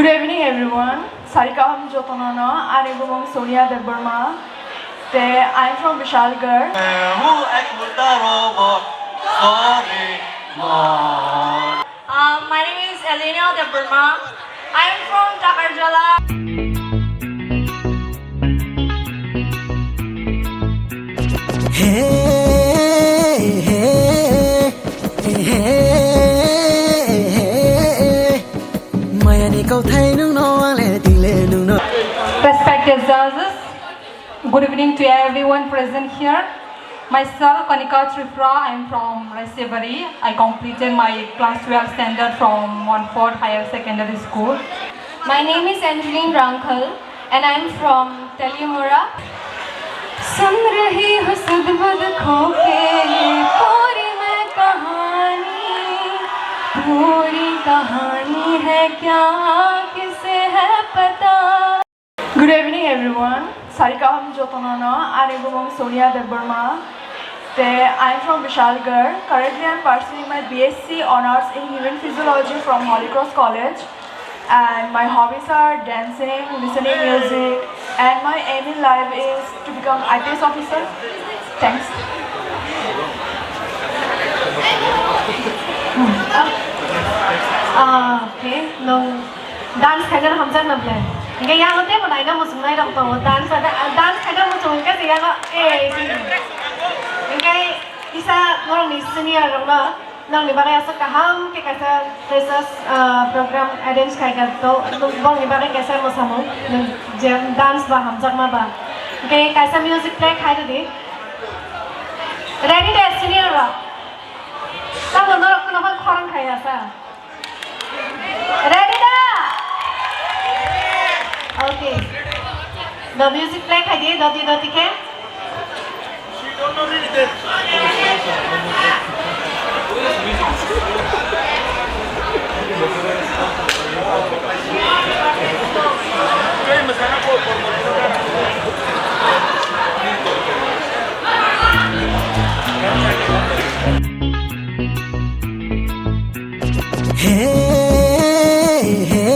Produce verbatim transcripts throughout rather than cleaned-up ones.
Good evening, everyone. Sarikaham jotonono, ani bumung Sonia Debbarma. Te, I'm from Bishalgarh. Um, my name is Elena Debbarma. I'm from Takarjala. Hey, hey, hey, hey, hey, hey. Mayani kauthai nungno ang le tingle nungno. Respected judges, good evening to everyone present here. Myself, Kanika Tripura, I am from Raisibari. I completed my class twelve standard from Montfort Higher Secondary School. My name is Angeline Rangkhal and I am from Teliamura. सुन रही हूँ सुध बुध खो के ये पूरी मैं कहानी, पूरी कहानी है क्या किसे है पता। Good evening, everyone. Sarikaham jotonono, ani bumung Sonia Debbarma. Te, I'm from Bishalgarh. Currently, I'm pursuing my B S C Honours in Human Physiology from Holy Cross College. And my hobbies are dancing, listening music, and my aim in life is to become I P S officer. Thanks. Ah, okay, no. Dance khaina hamjak na ble. Hingke yang te mo naina mo sungnai rok tongo. Dance ada dance khaina mo sung ke yang eh. Hingke isa norok ni senior rok no. Nokni bagwi aswk kaham khe kaisa freshers, ah, program arrange khai kha to, nokni bagwi kaisa mwsamung, nwng je dance ba hamjakma ba. Hwnkhe kaisa music play khai rwdi. Ready de senior rok? Tamo norok kheno bai khorang khai asa. Ready da? Okay. The music play khai di, doti doti khe. Hey, hey,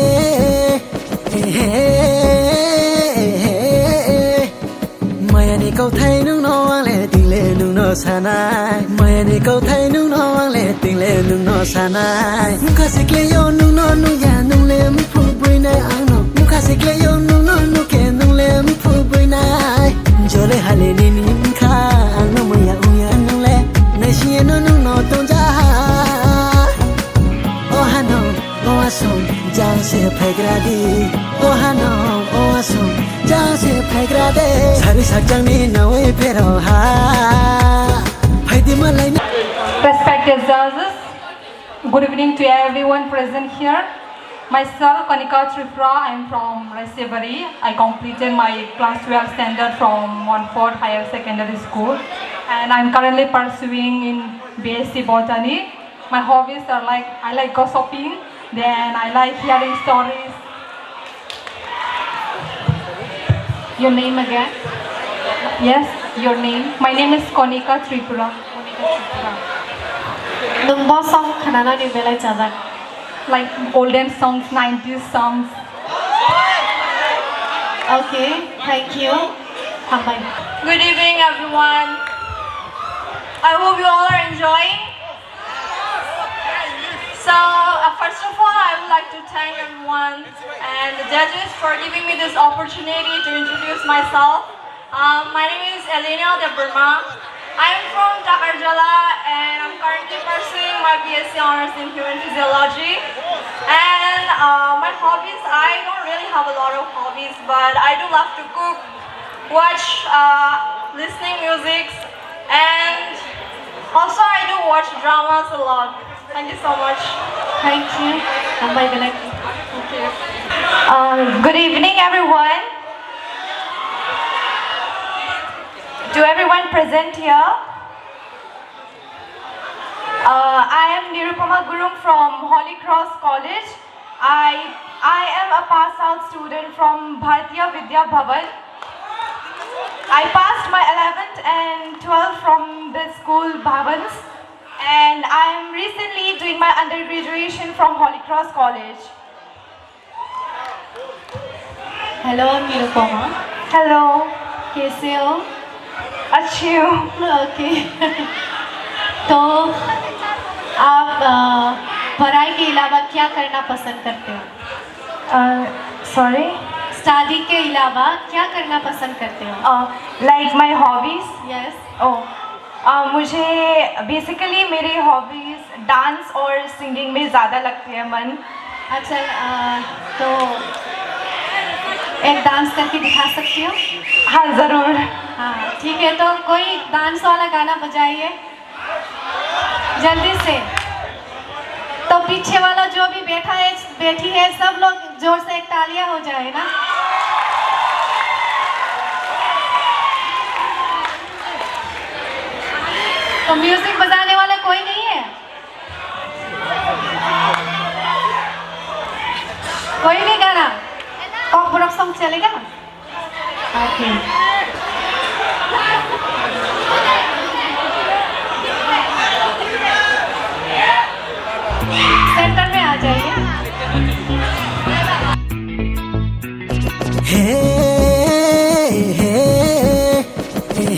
hey, hey, hey. Mayani kauthai nungno ang le tingle nungno sanai. Mayani kauthai nungno ang le tingle nungno sanai. Mukha sikle yo nungno nungya nungle muphu buinai angno. Mukha sikle yo nungno nungke nungle muphu buinai. Jole hale nini mkha angno muya uya nungle. Naisiye no nungno tongja. O hano, o asong, jang se phaigra di. O hano, o asong, jang se phaigra de. Sari sakjang ni nawi phero ha. Phaidi malai na. Respected judges, good evening to everyone present here. Myself, Kanika Tripura, I am from Raisibari. I completed my class twelve standard from Montfort Higher Secondary School, and I'm currently pursuing in B S C Botany. My hobbies are like, I like gossiping, then I like hearing stories. Your name again? Yes, your name. My name is Konika Tripura. Nwng bo song khwnanani belai chajak. Like olden songs, nineties songs. Okay, thank you. Hambai. Good evening, everyone. I hope you all are enjoying. So, uh, first of all, I would like to thank everyone and the judges for giving me this opportunity to introduce myself. Um, my name is Elena Debbarma. I'm from Takarjala and I'm currently pursuing my B S C Honours in Human Physiology. And uh, my hobbies, I don't really have a lot of hobbies, but I do love to cook, watch uh, listening music, and also I do watch dramas a lot. Thank you so much. Thank you. Hambai belai. Uh, good evening, everyone. To everyone present here, uh, I am Nirupama Gurung from Holy Cross College. I, I am a pass out student from Bharatiya Vidya Bhavan. I passed my eleventh and twelfth from the school Bhavans, and I am recently doing my undergraduation from Holy Cross College. Hello Nirupama. Hello. कैसे हो? अच्छी हूँ। ओके। तो आप, अ, पढ़ाई के अलावा क्या करना पसंद करते हो? अ, सॉरी? स्टडी के अलावा क्या करना पसंद करते हो? अ, लाइक माय हॉबीज? यस। ओ, अ, मुझे बेसिकली मेरी हॉबीज डांस और सिंगिंग में ज़्यादा लगती है मन। अच्छा, अ, तो एक डांस करके दिखा सकती हो? हाँ, ज़रूर। हाँ, ठीक है, तो कोई डांस वाला गाना बजाइए जल्दी से। तो पीछे वाला जो भी बैठा है, बैठी है, सब लोग जोर से एक तालियां हो जाए ना। तो म्यूजिक बजाने वाला कोई नहीं है? कोई भी गाना? कॉक ब्रॉक सॉन्ग चलेगा? ओके। सेंटर में आ जाइए। Hey, hey, hey, hey,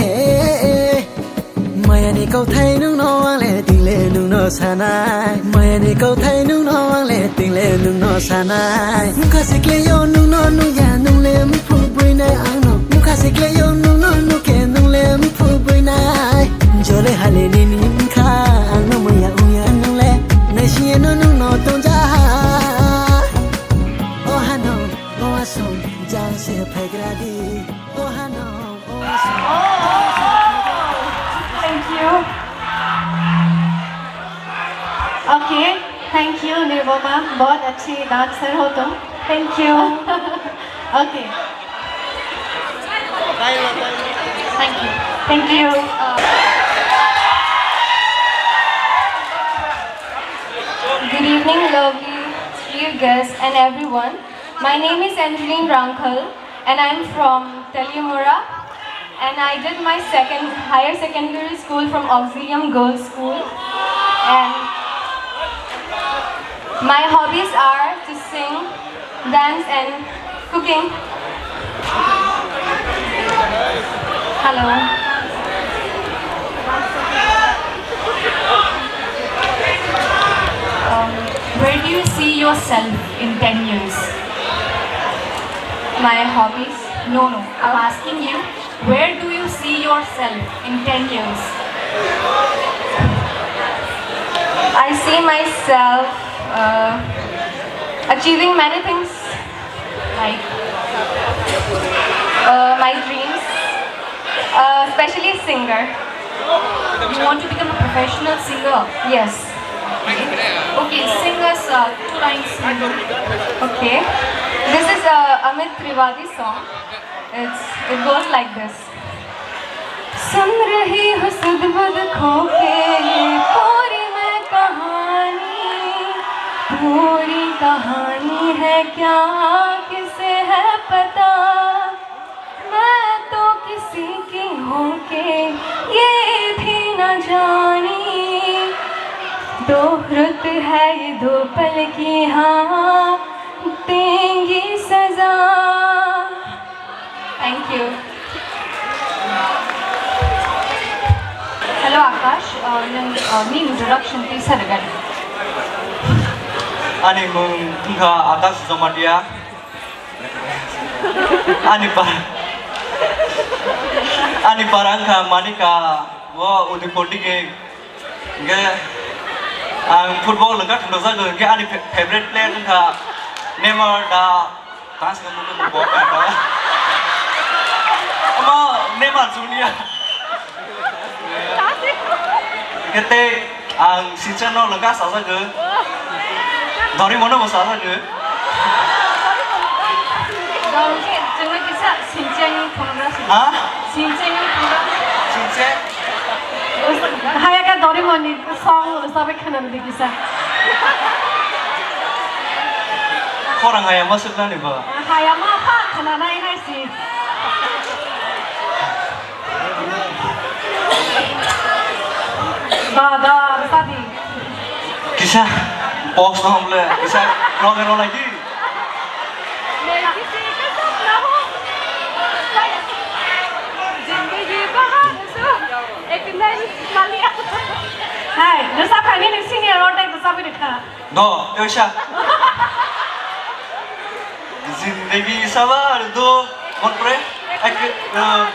hey. Mayani kauthai nungno ang le tingle nungno sanai. Mayani kauthai nungno ang le tingle nungno sanai. Mukha sikle yo nungno nungya nungle muphu buinai angno. Mukha sikle yo nungno nungke nungle muphu buinai. Jole hale nini mkha angno maya uya nungle. Naisiye no nungno tongja. O hano, o asong, jang se phegra di. O hano. Thank you. Okay, thank you Nirupama, बहुत अच्छी डांसर हो तुम। Thank you. Okay. Thank you. Thank you. Good evening, lovely, dear guests and everyone. My name is Angeline Rangkhal and I'm from Teliamura and I did my second higher secondary school from Auxilium Girls School and my hobbies are to sing, dance and cooking. Hello. Um, where do you see yourself in ten years? My hobbies? No, no. I'm asking you, where do you see yourself in ten years? I see myself uh, achieving many things. Like uh, my dreams, uh, especially singer. You want to become a professional singer? Yes. Okay, sing us uh, two lines. Okay. This is uh, Amit Trivedi song. It's it goes like this. सुन रही हूँ सुध बुध खो के ये पूरी मैं कहानी, पूरी कहानी है क्या, किसे है पता? मैं तो किसी की हूँ के ये भी न जानी। दो रुत है ये दो पल की, हाँ, देंगी सजा। Thank you. Hello Akash, uh, nung uh, ni introduction tisa rwgani. Ani mung wngkha Akash Jamatia. Ani pa ani para wngkha Manika, o Udipoti ke. Hingke ang football wngkha thwngthokjak hingke ani fa-, favorite player wngkha Neymar da. Tang se bo bo bo. Omo Neymar Junior. Hingke tei ang Sinchan no wngkha sajagwi. Doraemon no bo sajagwi. Dong se chwngno kisa Sinchan phunukna se. Ha? Sinchan phunukna. Sinchan? Hayaka Doraemon ni song sabai khana di kisa. Khorang hayama suknani bo. Hayama pha khana nai nai si. Da da sadi. Kisa box no hamle kisa roge rona ki. Hai, rwchap khaini ni senior o tei rwchapwi rwkha. Do, teisa. Zindagi sawal do, mon pore? Ek, uh,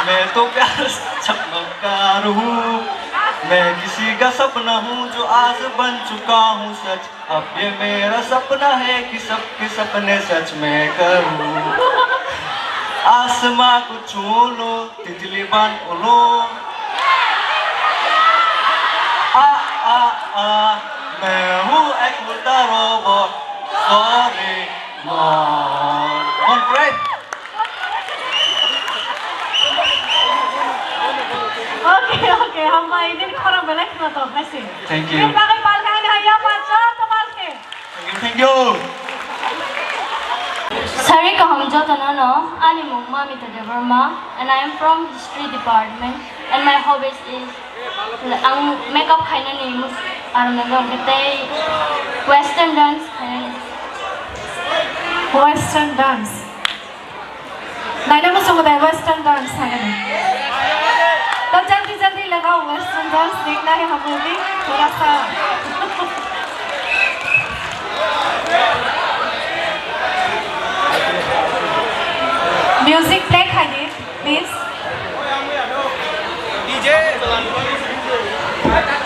मैं तो प्यार से चमका रहूं, मैं किसी का सपना हूँ जो आज बन चुका हूँ सच। अब ये मेरा सपना है कि सबके सपने सच में करूं। आसमां को छू लो, तितली बन उड़ो। आ, आ, आ, मैं हूँ एक उड़ता robot. Sorry, mon. Mon pore? Okay, okay, hambai, nini khorang belai khna tong, hai se. Thank you. Nini bagwi palkha ani hai yapha joto palkhe. Thank you, thank you. Sari kaham jotono no, ani mung Mamita Debbarma, and I am from History Department, and my hobbies is, ang makeup khainani mus-, aroni dong tei western dance khainani. Western dance. Naina muchungo de western dance hwnwi. To jaldi jaldi lego western dance dekna hai hamudi pura sa. Music play khai di, please.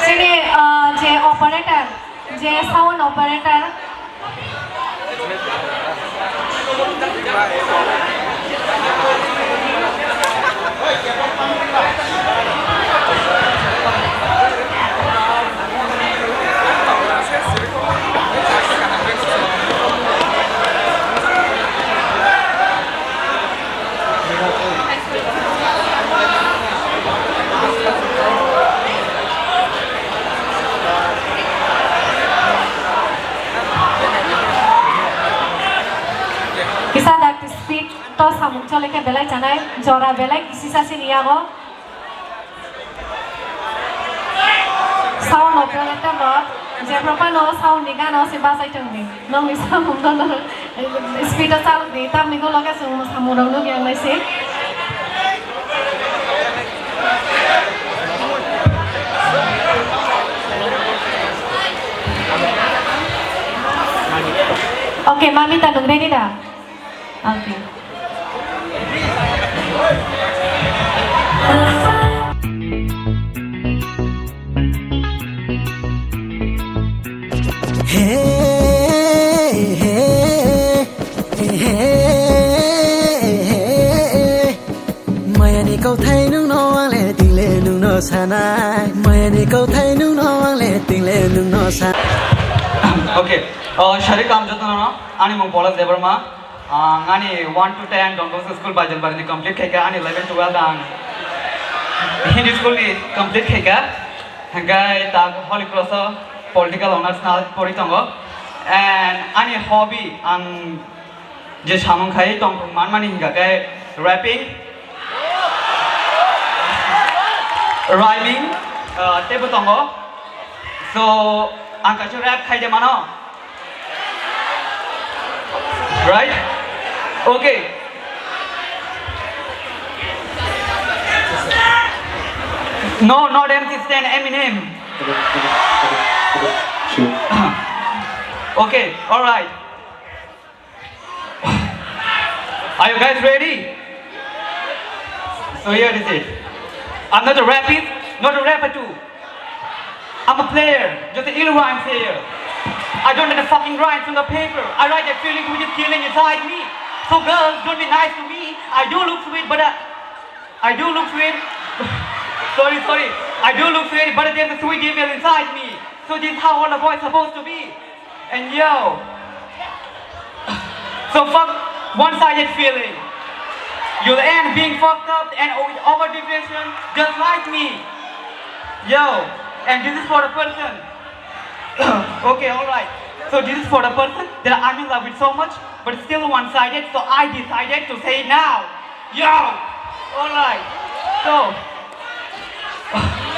Sini, uh, je operator, je sound operator, Kisa dakti speed to samung chole khe belai chanai, jora belai kisi sasi ni yago. Sound operator rok jephru phano sound ni gana se bachai tong di. Nokni samung no, no, speed o chalok di, tamni ulo khe chwng samung rok nukya nai se. Okay, Mamita, nwng ready da? Okay. Hey, hey, hey, hey, hey. Mayani kauthai nungno angle tingle nungno sanai. Mayani kauthai nungno angle tingle nungno sanai. Okay. Oh, sari kaham jotono, ani mung Polas Debbarma. Ang ani one to ten Don Bosco School Baijalbari ni complete khaikha, ani eleven twelve ang Hindi School ni complete khaikha, hingke tak Holy Cross o political honours na pori tongo, and ani hobby ang je samung khai tong manmani hingka khe rapping, rhyming, uh, teibo tongo, so ang kaisa rap khai de mano. Right? Okay. No, not M C Stan, Eminem. Okay, all right. Are you guys ready? So here is it. I'm not a rapist, not a rapper too. I'm a player, just an ill rhyme player. I don't write the fucking rhymes on the paper. I write the feelings which is killing inside me. So girls, don't be nice to me. I do look sweet, but I, I do look sweet. Sorry, sorry. I do look sweet, but there's a sweet devil inside me. So this is how all the boys supposed to be. And yo, so fuck one-sided feeling. You'll end being fucked up and with over depression, just like me. Yo, and this is for a person. Okay, all right. So this is for a person that I'm in love with so much, but it's still one-sided. So I decided to say it now. Yo, all right. So,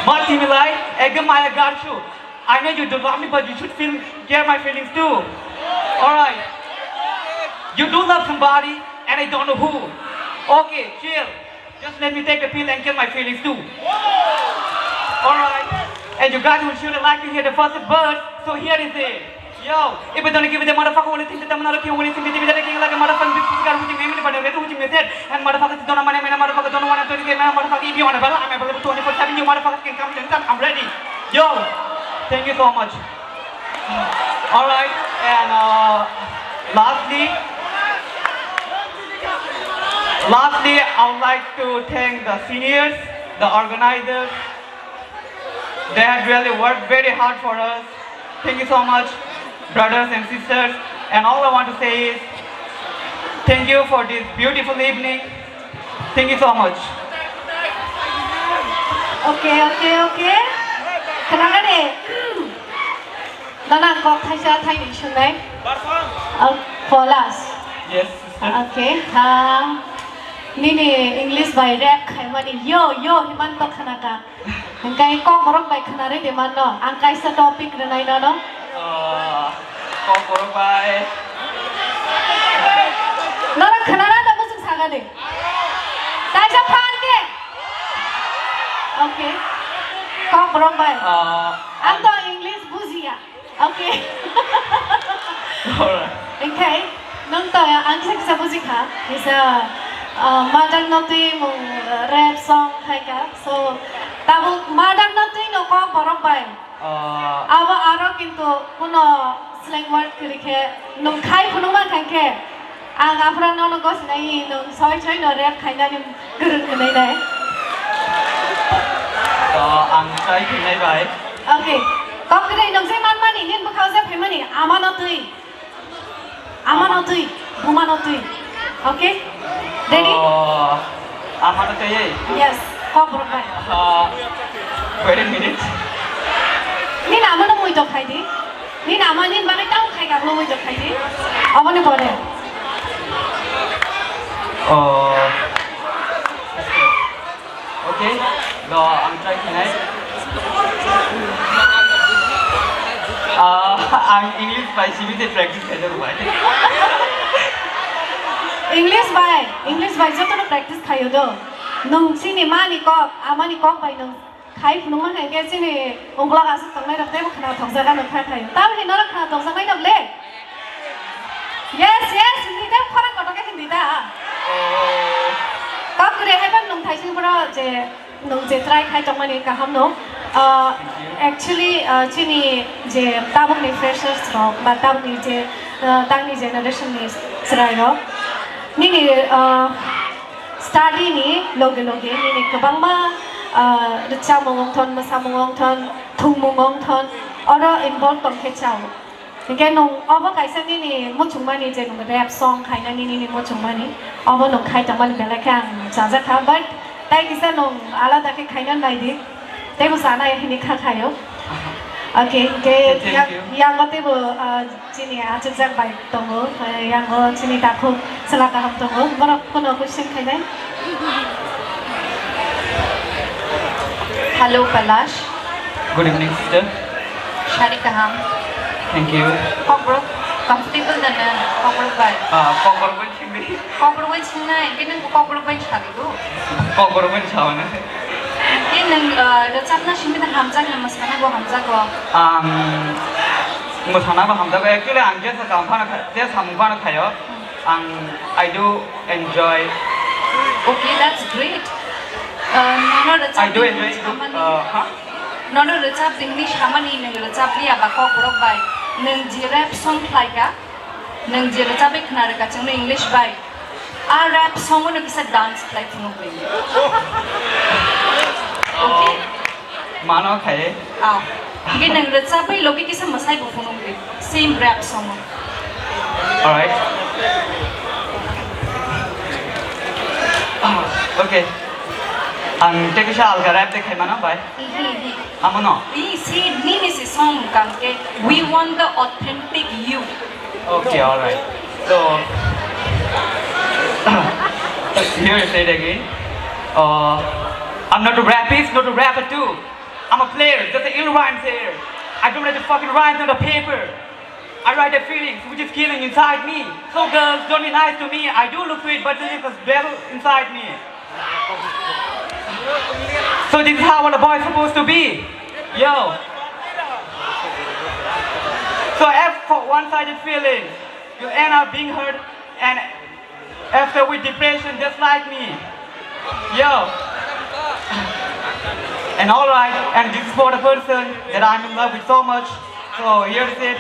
ma timi lai ekdom maya garchu. I know you don't love me, but you should feel, care my feelings too. All right. You do love somebody, and I don't know who. Okay, chill. Just Let me take a pill and kill my feelings too. Alright. And you guys would surely like to hear the first verse, so here is it. Yo, if you don't give me the motherfucker only thing that I'm not okay, only thing that I'm like a motherfucking big pussy car with the memory, but I'm ready with the method. And motherfuckers don't want to, motherfucker don't want to, motherfucker, if you want to battle, I'm available twenty-four seven. You motherfuckers can come anytime, I'm ready. Yo, thank you so much. Alright, and uh, lastly, lastly, I would like to thank the seniors, the organizers. They had really worked very hard for us. Thank you so much, brothers and sisters. And all I want to say is thank you for this beautiful evening. Thank you so much. Okay, okay, okay. Khwnakha de. Nana kok thaisa thaini sunai. Oh, Polas. Yes, sister. Okay. Ha. Nini English bai rap khaimani yo yo himan to khwnakha. Hingkai kok borok bai khwnarwi de manno. Ang kaisa topic rwnai nono. Ah, kok borok bai. Noro khwnana da musuk saga de. Kaisa phan ke. Okay. Kok borok bai. Ah, Ang to English bujiya. Okay. Alright. Engkai, nung to ang kisa kisa buji kha. Kisa, uh, mother no twi mung, uh, rap song khai ka. So, tabuk mother no twi no kok borok bai. Uh, Abo aro kintu kuno slang word kwrwi khe nung khai phunuk man khai khe. Ang aphra nono gosnai nwng soi soi no rap khainani gwrwng hwnwi nai. To ang try khainai bai. Okay. Kok kwrwi nwng se manmani, nini bwkhao se phaimani, amano twi. Amano twi, bumano twi. Okay? Ready? Oh, amano twi. Yes. Kok borok bai. Ah, wait a minute. Nini amano mui to khai di. Nini ama nini bagwi tamo khai ka, mui to khai di. Aboni pore. Oh. Okay. No, ang try khainai. Ah, ang English bai simi de practice khaijak bai. English bai, English bai joto no practice khaio do. Nung chini mani kok, amani kok bai nung khai phunukma hai khe chini ungkulok aswk tongnai rok teibo khna thokjak ano kha khai. Tamni norok khna thokjaknai rok le? Yes, yes, hindi ta khorang kotor khe hindi ta. Kok kwrwi hai phano nung thaising phano je nung je try khai tongmani kaham no. Ah, actually, ah, chini je tabukni freshers rok ba tabukni je, ah, tangni generation ni chwrai rok nini, ah, study ni loge loge nini kwbangma, ah, rwchapmung wngthon, mwsamung wngthon, thwngmung wngthon, oro involve tong khe chao. Hinkhe nwng obo kaisa nini muchungmani je nwng rap song khainani nini muchungmani, obo nwng khai tongmani belai khe ang chajakha, but tai kisa nwng alada khe khaina nai di, teibo chanai hini kha khaio. Okay, hinkhe Thank you. yang, yango teibo, ah, chini achukjak bai tongo, eh, yango chini takhuk chwla kaham tongo, borok phano question khainai. Hello, Kailash. Good evening, sister. Sari kaham. Thank you. Kokborok comfortable da na kokborok bai? Ah, kokborok bai simi. Kokborok bai singnai, ke nang kokborok bai sari do? Kokborok bai sawana. Ke nang, ah, rwchapna simi da hamjak na mwsana bo hamjak bo? Ang mwsana bo hamjak bo. Actually, ang je sa kam phano kha-, je samung phano khayo. Ang, I do enjoy. Okay, that's great. Uh, nono I do rwchapni enjoy. Samani. Uh, huh? Nono rwchapni samani nwng rwchapliya ba kokborok bai. Nwng je rap song khlaika, nwng je rwchapwi khna rwka chwngno English bai. A rap song no kisa dance khlai phunuk bai. Okay? Mano khai. Ah. Hinkhe nwng rwchapwi logi kisa mwsai bo phunuk di. Same rap song. Alright. Ah, okay. Ang tei kisa alga rap de khai mano bai. Amo no? Ih, si, nini si song kang ke, we want the authentic you. Okay, alright. So, here I say it again. Uh, I'm not a rapist, not a rapper too. I'm a player, just a ill rhymes here. I don't write the fucking rhymes on the paper. I write the feelings which is killing inside me. So girls, don't be nice to me. I do look sweet, but there is a devil inside me. So this is how all the boys supposed to be. Yo. So if for one-sided feeling, you end up being hurt and after with depression just like me. Yo. And alright, and this is for the person that I'm in love with so much. So here's it.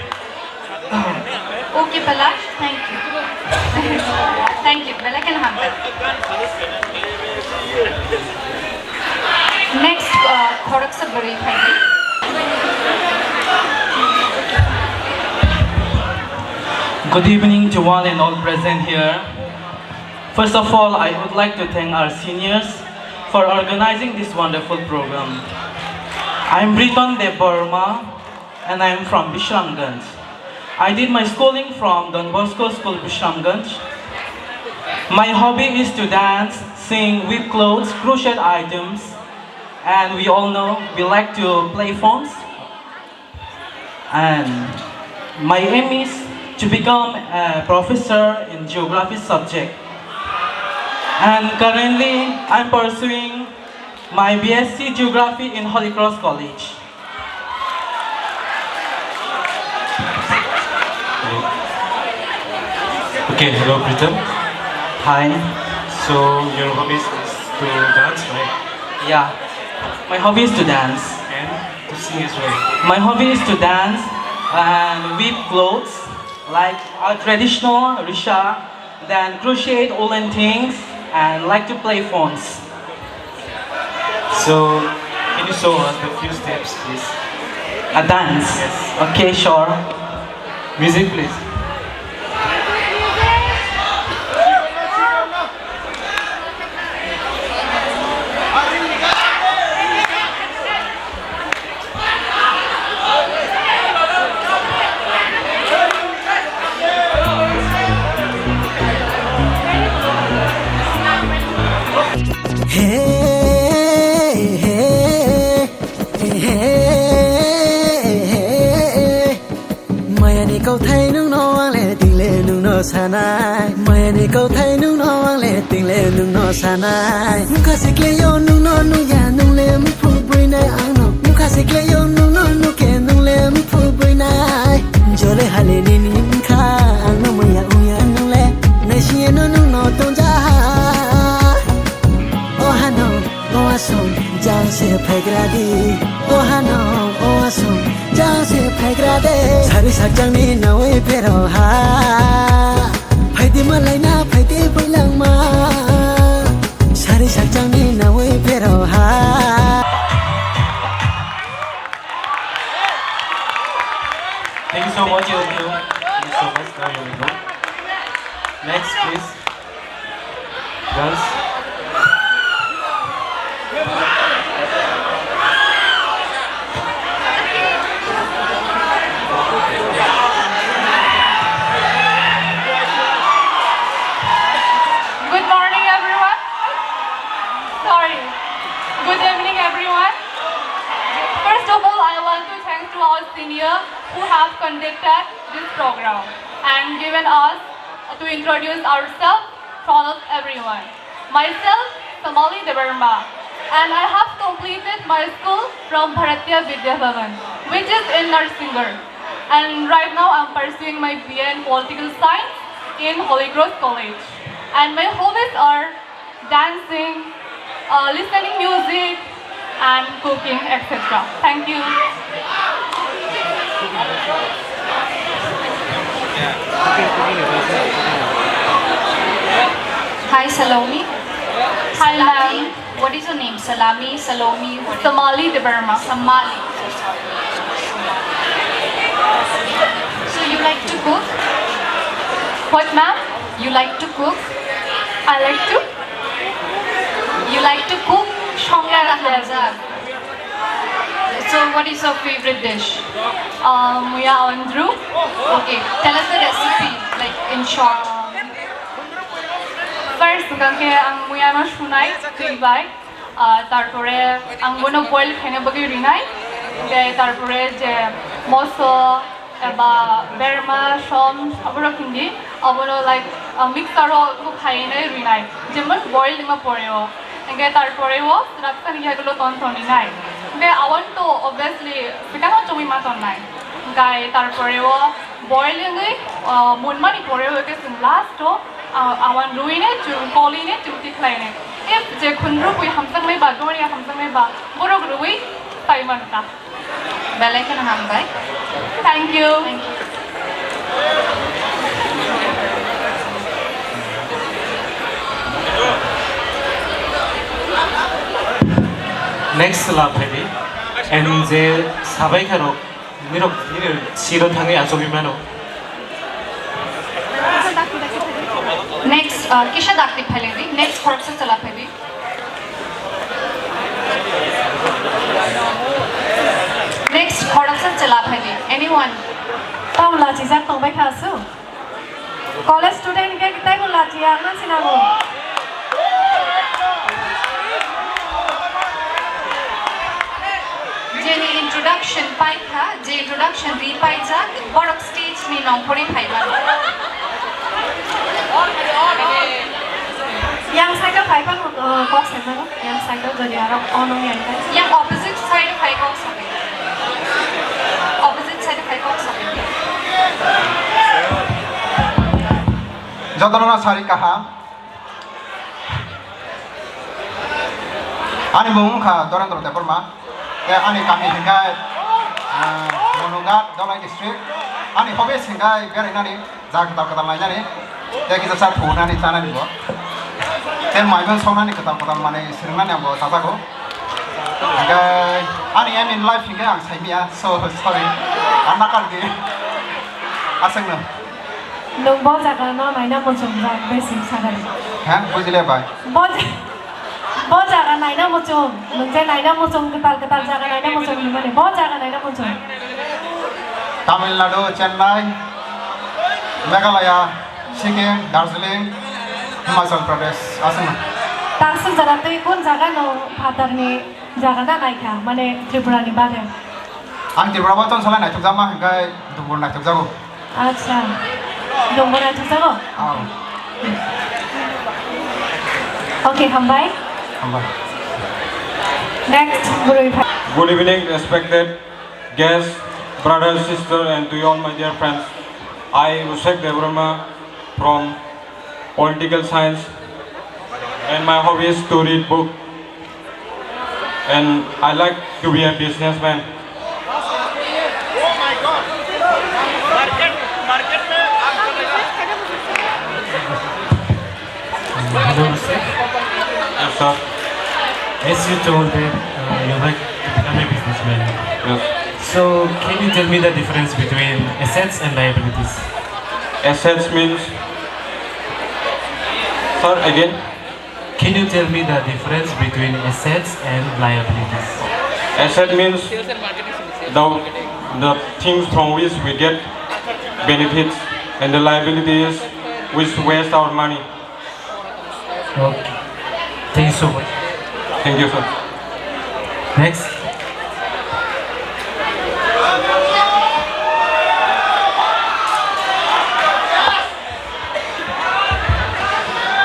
Okay, Palash, thank you. Thank you. Belai kheno hambai. Next, uh, khoroksa bwrwi phaidi. Good evening to one and all present here. First of all, I would like to thank our seniors for organizing this wonderful program. I'm Briton Debbarma and I'm from Bishramganj. I did my schooling from Don Bosco School, Bishramganj. My hobby is to dance, sing, weave clothes, crochet items, and we all know we like to play phones. And my aim is to become a professor in geography subject. And currently, I'm pursuing my B S C Geography in Holy Cross College. Okay, hello, Pritam. Hi. So, your hobbies is to dance, right? Yeah, my hobby is to dance. And to sing as well. My hobby is to dance and weave clothes like a traditional risha, then crochet woolen things, and like to play phones. So, can you show us the few steps, please? A dance? Yes. Okay, sure. Music, please. Hey, hey, hey, hey, hey. Mayani kauthai nungno ang le tingle nungno sanai. Mayani kauthai nungno ang le tingle nungno sanai. Mukha sikleyo nungno nungya nungle muphu buinai angno. Mukha sikleyo nungno nuke nungle muphu buinai. Jole hale nini mkha angno muya uya nungle. Naisiyeno nungno tongjaha. O hano, o asong, jang se phaigra di. O hano, o asong, jang se phaigra de. Sari sakjangni nawi phero ha. Phaidi malai na, phaidi builangma. Sari sakjangni nawi phero ha. Thank you so much, Yogi. Thank you so much. Now you may go. Next, please. Girls. Good morning, everyone. Sorry. Good evening, everyone. First of all, I want to thank to our senior who have conducted this program and given us to introduce ourselves in front of everyone. Myself, Somali Debbarma, and I have completed my school from Bharatiya Vidya Bhavan, which is in Narsingarh. And right now, I'm pursuing my B A in Political Science in Holy Cross College. And my hobbies are dancing, uh, listening music, and cooking, et cetera. Thank you. Hi, Salome. Hi, Salami. Ma'am. What is your name? Salami, Salome, what is Somali Debbarma. Somali. So you like to cook? What, ma'am? You like to cook? I like to. You like to cook? Songna hamjak. So what is your favorite dish? Uh, muya andru. Okay, tell us the recipe, like, in short. First, hwnkhe ang muya no sunai, twi bai. Ah, tarpore ang bono boil khaina bagwi rinai. Tei tarpore je moso eba berma, som, aborok hindi, abono, like, ah, mixer o khainai rinai. Jemon boil wngma pore o. Hingke tarpore o swrapsani yagulo ton toni nai. Hingke awan to obviously swkang o chumui ma ton nai. Hingke tarpore o boil wngwi, ah, munmani pore o hingke chwng last o, ah, awan ruine chwng koline chwng tikhlaine. If je khunrubwi hamjaknai ba doria hamjaknai ba borok ruwi sai mano ta. Belai kheno hambai. Thank you. Thank you. Next la phaidi. And je sabai kharok nirok nirok siro thangwi achugwi mano. Next, uh, kisa dakti phailedi. Next khoroksa chwla phaidi. Next, khoroksa chwla phaidi. Anyone? Tamo lachijak tongbai kha aswk? College student khe taibo lachiya, ang sinago. Jeni introduction pai kha, je introduction ri paijak, borok stage ni nongkhorwi phai mano. Yang side o phai phano, uh, kok sai mano. Yang side o jodi aro ono yang kai. Yang opposite side o phai kok sai. Opposite side o phai kok sai. Jotono sari kaham. Ani mung wngkha Dorendra Debbarma. Tei ani kami hingkhai, ah, Monungat, Dholai district. Ani hobbies hingkhai berainani, jaga kwtal kwtal nainani, tei kisa sa thunani chanani bo. Tei maibo songnani kwtal kwtal manwi swrwngnani ang bo chajago. Hingkhai ani aim in life hingkhai ang saimia, so sorry. Ang nakar di. Aswkno. Nwng bo jaga no naina muchungjak, besi sakani. Ha? Bujile bai. Bo ja-, bo jaga naina muchung, nwng je naina muchung, kwtal kwtal jaga naina muchung hinmani, bo jaga naina muchung. Tamil Nadu, Chennai, Meghalaya, Sikkim, Darjeeling, Himachal Pradesh, aswkno. Tangsuk jora twi kun jaga no phatarni jaga da naikha, mane Tripura ni bagwi? Ang Tripura bo chonsalai naithokjakma hingkhai Dubur naithokjago. Acha. Dubur naithokjago? Ao. Okay, hambai. Hambai. Next, bwrwi phai. Good evening, respected guests, brothers, sisters, and to you all my dear friends. I, Ushek Debbarma from Political Science, and my hobby is to read book, and I like to be a businessman. Hello, Abhishek. Yes, sir. As you told that, uh, you like to become a businessman. Yes. So, can you tell me the difference between assets and liabilities? Assets means, sir, again? Can you tell me the difference between assets and liabilities? Asset means the, the things from which we get benefits, and the liability is which waste our money. Okay. Thank you so much. Thank you, sir. Next.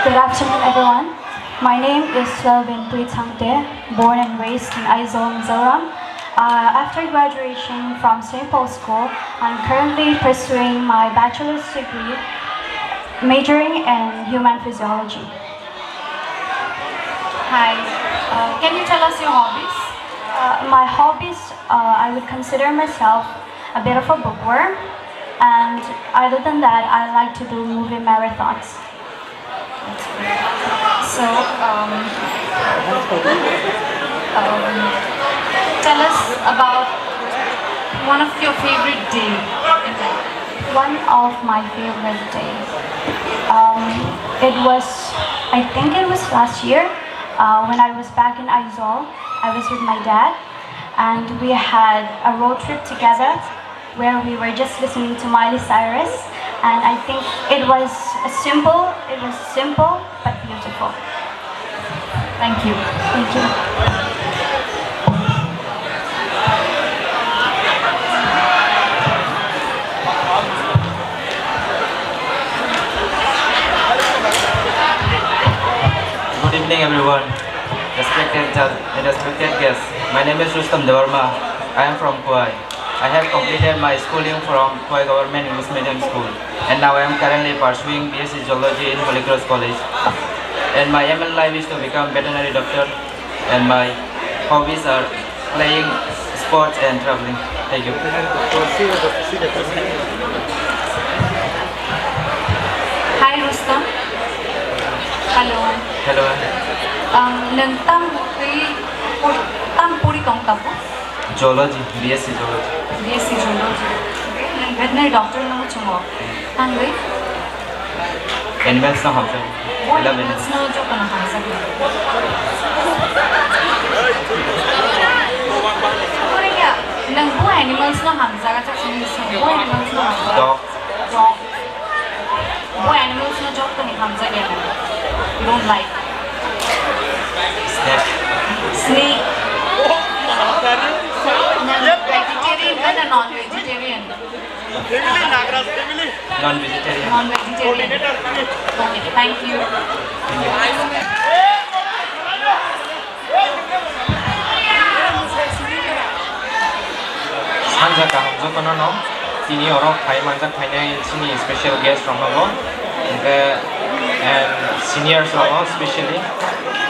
Good afternoon, everyone. My name is Selvin Tui Changte, born and raised in Aizawl, Mizoram. Uh, after graduation from Saint Paul's School, I'm currently pursuing my bachelor's degree, majoring in human physiology. Hi. Uh, can you tell us your hobbies? Uh, my hobbies, uh, I would consider myself a bit of a bookworm, and other than that, I like to do movie marathons. That's great. So, um, um, tell us about one of your favorite day in life. One of my favorite days. Um, it was, I think it was last year, uh, when I was back in Aizawl. I was with my dad, and we had a road trip together where we were just listening to Miley Cyrus, and I think it was a simple, it was simple but beautiful. Thank you. Thank you. Good evening, everyone. Respected judge and respected guests, my name is Rustom Debbarma. I am from Khowai. I have completed my schooling from Khowai Government English Medium School, and now I am currently pursuing B S C Zoology in Holy Cross College. And my aim in life is to become veterinary doctor, and my hobbies are playing sports and traveling. Thank you. Hi, Rustom. Hello. Hello. Um, nwng tang puri, puri, tang puri tong tabu? Zoology, B S C Zoology. B S C Zoology. Nwng veterinary doctor no chungo. Tangwi? Animals no hamjak. Bo I love animals animals. No joto no hamjak. Puri ya, nwng bo animals no hamjak, achak sini sini. Bo animals no hamjak. Dog. Dog. Bo animals no joto ni hamjak ya. You don't like. Snake. Snake. Nwng vegetarian na non-vegetarian? Non-vegetarian. Non-vegetarian. Okay, thank you. Sanja kaham jotono no, tini oro phai manjak phainai chini special guest rok no bo, hwnkhe, and seniors rok no specially.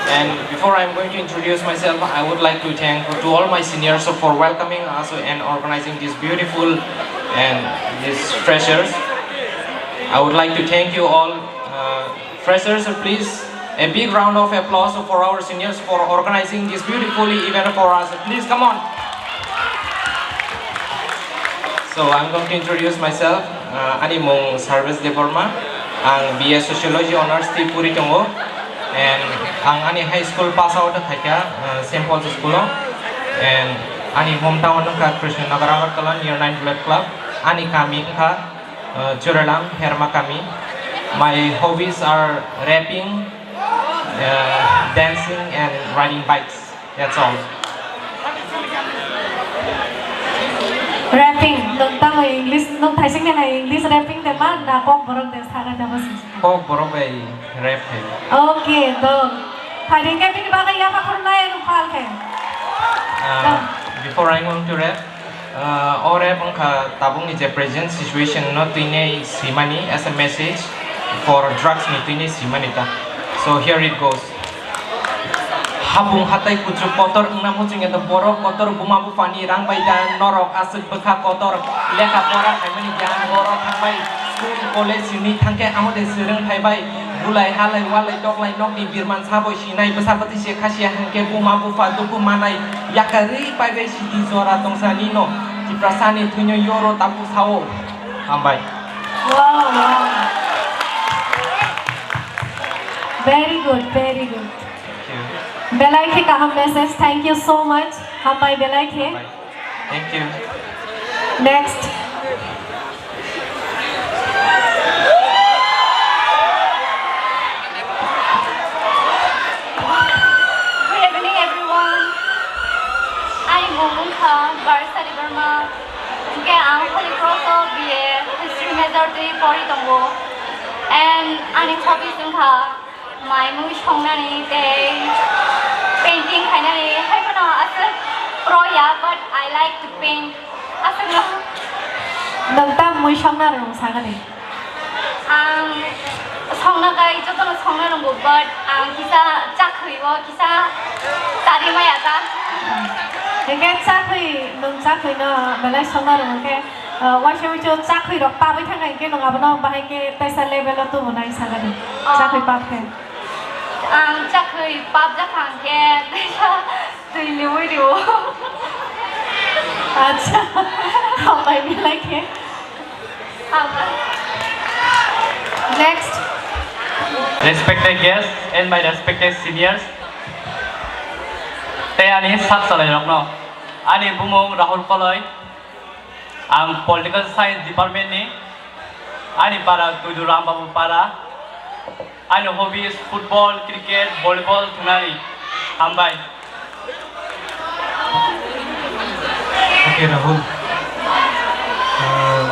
And before I am going to introduce myself, I would like to thank to all my seniors for welcoming us and organizing this beautiful and these freshers. I would like to thank you all, uh, freshers. Please, a big round of applause for our seniors for organizing this beautiful event for us. Please, come on. So, I'm going to introduce myself. Uh, ani mung Sarvesh Debbarma. Ang B A Sociology Honours tei puri tongo. And ang ani high school pass out khaikha, uh, Saint Paul's School o. And ani hometown wngkha Krishnanagar Agartala near Nine Bullet Club. Ani kami wngkha, uh, Juralam Herma kami. My hobbies are rapping, uh, dancing and riding bikes. That's all. Rapping, nwng tamo English, nwng thaising ni hai English rapping de ma na Kokborok de saga de basi. Kokborok bai rap hai. Okay, dong. Phaidi khe bini bagwi yapha khornai ano phal khe. Uh, Dong. Before I going to rap, uh, o rap wngkha tabukni je present situation no twinai swimani as a message for drugs ni twinai swimani ta. So here it goes. Hapung hatai kuchuk kotor wngna muchungya da borok kotor buma buphani rang bai da norok aswk bwkha kotor lekha pora khaimani giyan borok thangbai school college simi thangkhe amo de swrwng phaibai bulai halai walai toklai nokni birman sabo sinai bwsa bwtwi se khasiya hwnkhe buma bupha dukhu manai yakarwi paibai sidi jora tongsa nino Tiprasani thwino yoro tabuk sao hambai. Wow, wow. Very good, very good. Thank you. Belai khe kaham message. Thank you so much. Hambai belai khe. Hambai. Thank you. Next. Good evening, everyone. Ani mung wngkha Barsa Debbarma. Hwnkhe ang Holy Cross o B A History major twi pori tongo. And ani hobbies wngkha mai mui songnani tei painting khainani. Hai phano aswk pro ya, but I like to paint. Aswkno. Nwng tamo mui songna rwng sagani? Ang songna kai jotono songna rwngo, but ang kisa chakhwi o kisa chari maya ta. Hingke chakhwi, nwng chakhwi no belai songna rwngo khe, uh, waisa waisa chakhwi rok pabai thangkha hingke nwng abono bahai khe teisa level o tubunai sagani. Oh. Chakhwi pap khe. Ang chakhwi pap jakha hingke teisa Twi liwi rio. Acha, hambai belai khe. Hambai. Next. Respected guests and my respected seniors. Tei ani sak salai rokno. Ani bumung Rahul Koloi. Ang Political Science Department ni. Ani para Tuidu Rambabu para. Ani hobbies football, cricket, volleyball thwngnani. Hambai. Okay, Rahul. Uh,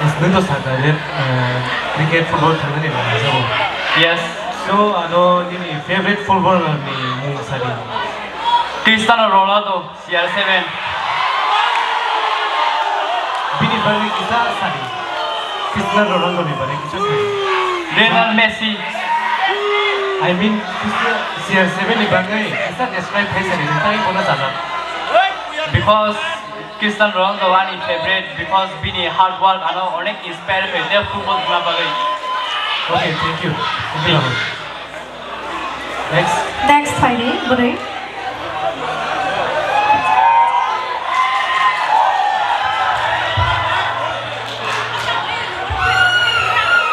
nwng to sakha je, uh, cricket, football thwngnani ba hamjago. Yes. So, ano nini favorite footballer ni Sadi. Cristiano Ronaldo, C R seven. Bini bagwi kisa sadi. Cristiano Ronaldo ni bagwi kisa sadi. Lionel Messi. I mean, Cristiano C R seven ni bagwi kisa describe khai sadi, nang tangwi bono sajak. Because Cristiano Ronaldo ani favorite, because bini hard work ano onek inspire khai de football khna bagwi. Okay, thank you. Thank you, Rahul. Next. Next, phaidi, bwrwi.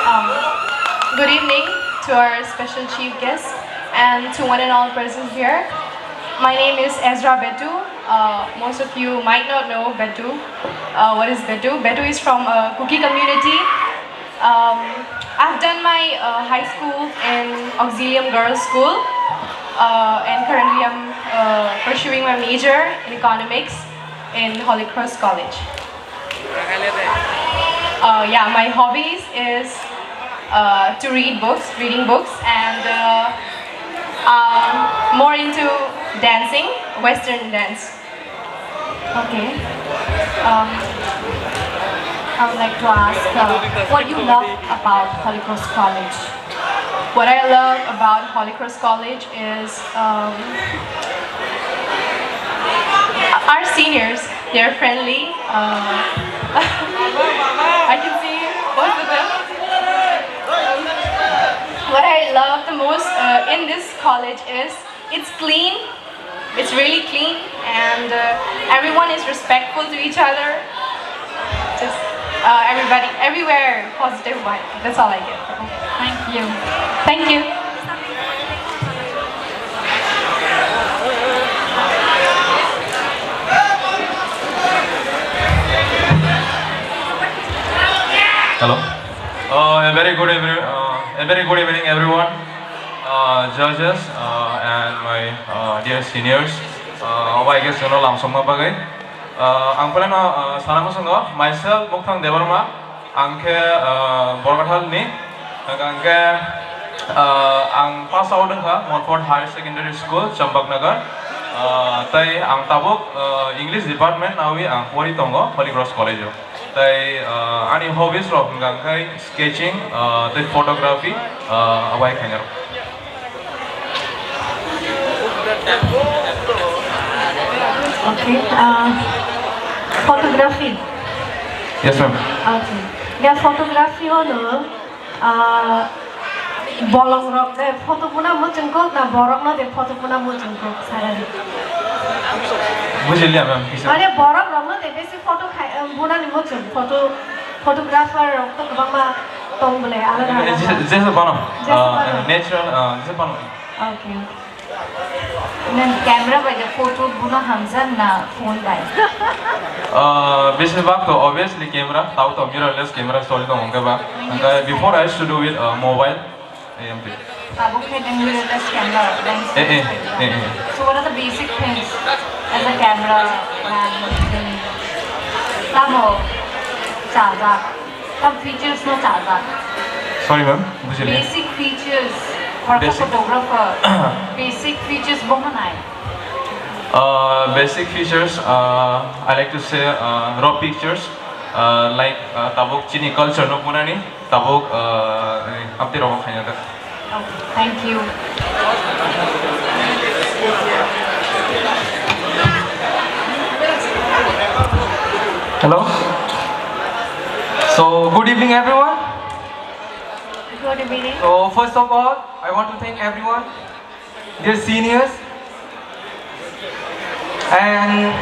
Um, good evening to our special chief guest and to one and all present here. My name is Ezra Betu. Uh, most of you might not know Betu. Uh, what is Betu? Betu is from a Kuki community. Um, I've done my uh, high school in Auxilium Girls School uh, and currently I'm uh, pursuing my major in economics in Holy Cross College. Uh, yeah, my hobbies is uh, to read books, reading books, and uh, um, more into dancing, Western dance. Okay. Um, I would like to ask uh, what you love about Holy Cross College. What I love about Holy Cross College is um, our seniors. They're friendly. Uh, I can see most of them. Um, what I love the most uh, in this college is it's clean. It's really clean and uh, everyone is respectful to each other. Just uh, everybody, everywhere, positive vibe. That's all I get. Thank you. Thank you. Hello. Uh, a very good evening, uh, a very good evening, everyone. Uh, judges uh, and my uh, dear seniors, uh, obo I guess jono lamsokma bagwi. Uh, ang phaino uh, sana muchungo, myself Mukthang Debbarma, ang khe uh, Borkathal ni, hwnkhe uh, ang pass out wngkha Montfort Higher Secondary School, Chambaknagar. Uh, tai ang tabuk uh, English department nawi ang pori tongo Holy Cross College o. Tai uh, ani hobbies rok hwnkha khe sketching, uh, tei photography, uh, abai khainai rok. Okay, uh, photography. Yes, ma'am. Okay. Ya photography ono Ah, bolong rok de photo buna muchung kok na borok no de photo buna muchung kok sarani. Bujiliya ma'am, kisa. Mane borok rok no de besi photo khai, em, buna ni muchung photo, photographer rok to kwbangma tong bole alada alada. Je, je, je bano. Je ah, bano. Natural, ah, je bano. Okay, okay. Nang camera bai de photo buna hamjak na phone bai? Uh, besibak to obviously camera, tau to mirrorless camera soli tong hwnkhe ba. Hwnkhe before I used to do with uh, mobile, A M P. Tabuk khe nang mirrorless camera lens. Eh, eh, eh, eh. So what are the basic things as a camera man? Tamo chajak. Tam features no chajak. Sorry, ma'am, bujili. Basic features for a Basic. Photographer. Basic features bo manai. Uh, basic features, uh, I like to say uh, raw pictures, uh, like uh, tabuk chini culture no bunani, tabuk uh, amti rogo khaina da. Thank you. Hello. So, good evening, everyone. Good evening. So, first of all, I want to thank everyone, dear seniors, and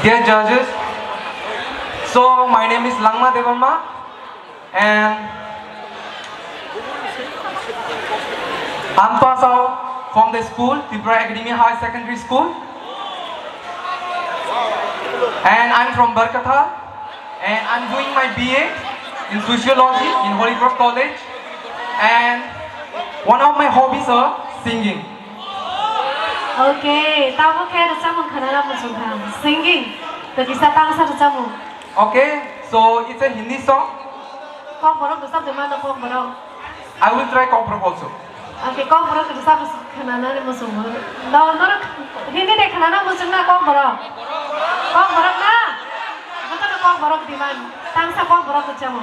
dear judges. So, my name is Langma Debbarma. And I'm pass out from the school, Tripura Academy High Secondary School. And I'm from Barkathal. And I'm doing my B A in Sociology in Holy Cross College. And one of my hobbies are singing. Okay, tamo khe rwchapmung khwnana muchung kha. Singing. To kisa tangsa rwchapmung. Okay, so it's a Hindi song. Kokborok rwchap de mano, Kokborok. I will try Kokborok also. Oke, Kokborok rwchap rwchap khwnanani muchungo. No, norok Hindi de khwnana muchung na Kokborok? Kokborok na? Jotono Kokborok demand. Tangsa Kokborok rwchamo.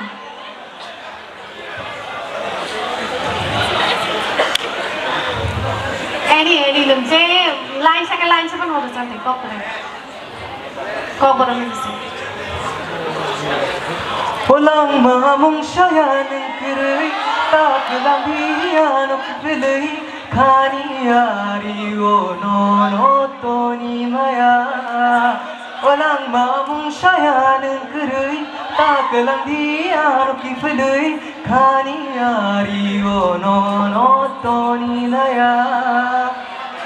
Any, any, nwng je line sa khe line sa phano rwchapdi Kokborok. Kokborok ni bisi. O langma mung saya nung kwrwi, ta kwlangdi ano kwlwi, khani ari o nono toni maya. O langma mung saya nung kwrwi, ta kwlangdi ano kwlwi, khani ari o nono toni maya.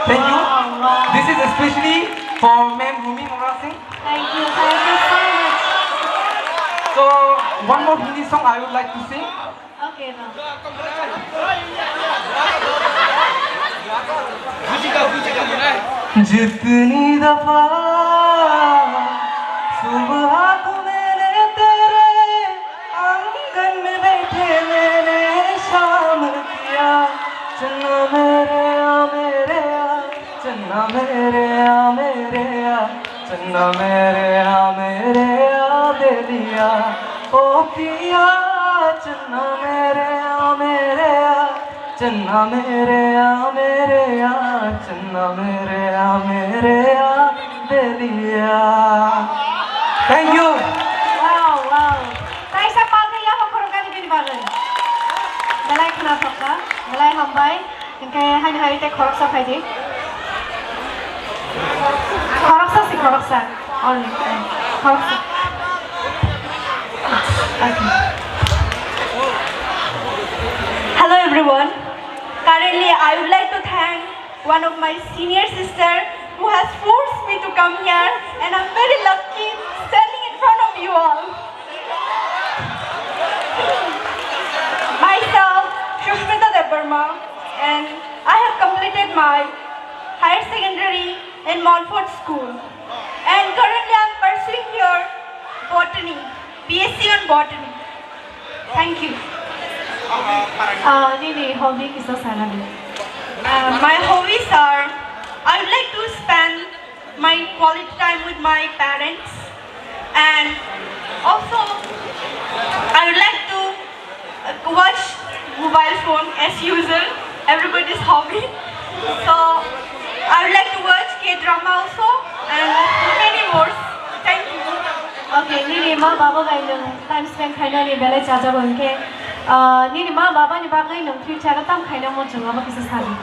Thank you. Wow, wow. This is especially for Ma'am Rumi Mora Singh. Thank you, thank you so much. So, one more Hindi song I would like to sing. Okay, no. जितनी दफा सुबह को मैंने तेरे आंगन में बैठे मैंने शाम किया, चन्ना मेरे आ मेरे आ, चन्ना मेरे आ मेरे आ, चन्ना मेरे आ मेरे आ बेलिया, ओ पिया, चन्ना मेरे आ मेरे आ, चन्ना मेरे आ मेरे आ, चन्ना मेरे आ मेरे आ बेलिया। Thank you. Wow, wow. Kaisa palni yaphang khoroknani bini bagwi. Belai khna thokha, belai hambai. Hingke haini hai tei khoroksa phaidi. Khoroksa si khoroksa. Only. Khoroksa. Okay. Hello everyone. Currently, I would like to thank one of my senior sister who has forced me to come here, and I'm very lucky standing in front of you all. Myself, Sushmita Debbarma, and I have completed my higher secondary in Montfort School. And currently I'm pursuing here botany, B S C on botany. Thank you. Ah, nini hobby kisa sanani? Uh, my hobbies are, I would like to spend my quality time with my parents, and also I would like to uh, watch mobile phone as usual, everybody's hobby. So I would like to watch K drama also, and many more. Thank you. Okay, nini ma baba bai nwng time spend khainani belai chajago hwnkhe, ah, nini ma baba ni bagwi nwng future o tam khaina muchung abo kisa sadi.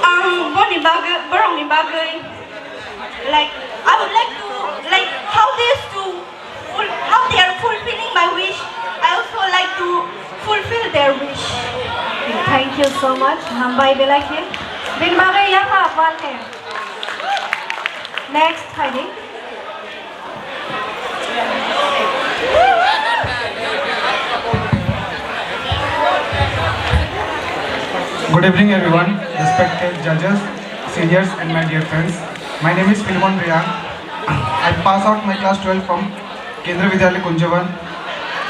Ang boni bagwi, borokni bagwi, like, I would like to, like, how they used to ful-, how they are fulfilling my wish, I also like to fulfill their wish. Thank you so much. Hambai belai khe. Bini bagwi yapha apal khe. Next, phaidi. Good evening, everyone, respected judges, seniors, and my dear friends. My name is Philemon Riang. I pass out my class twelve from Kendriya Vidyalaya Kunjavan.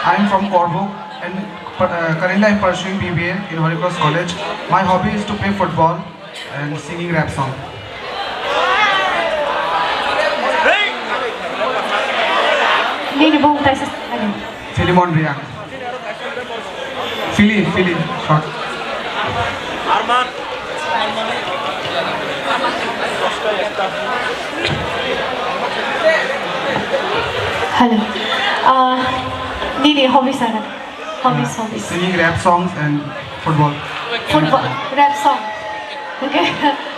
I am from Korbuk and uh, currently I am pursuing B B A in Holy Cross College. My hobby is to play football and singing rap song. Nini bung taisa sani. Philemon Riang. Philly, Philly, short. Hello. Uh, nini hobby sana. Hobbies, hobbies. Singing rap songs and football. Football, rap song. Okay,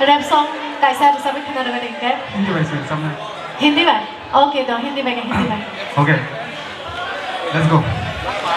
rap song kaisa rwchapwi khna rwgani hwnkhe. Hindi bai sing samna. Hindi bai? Okay, to Hindi bai, Hindi bai. Okay. Let's go.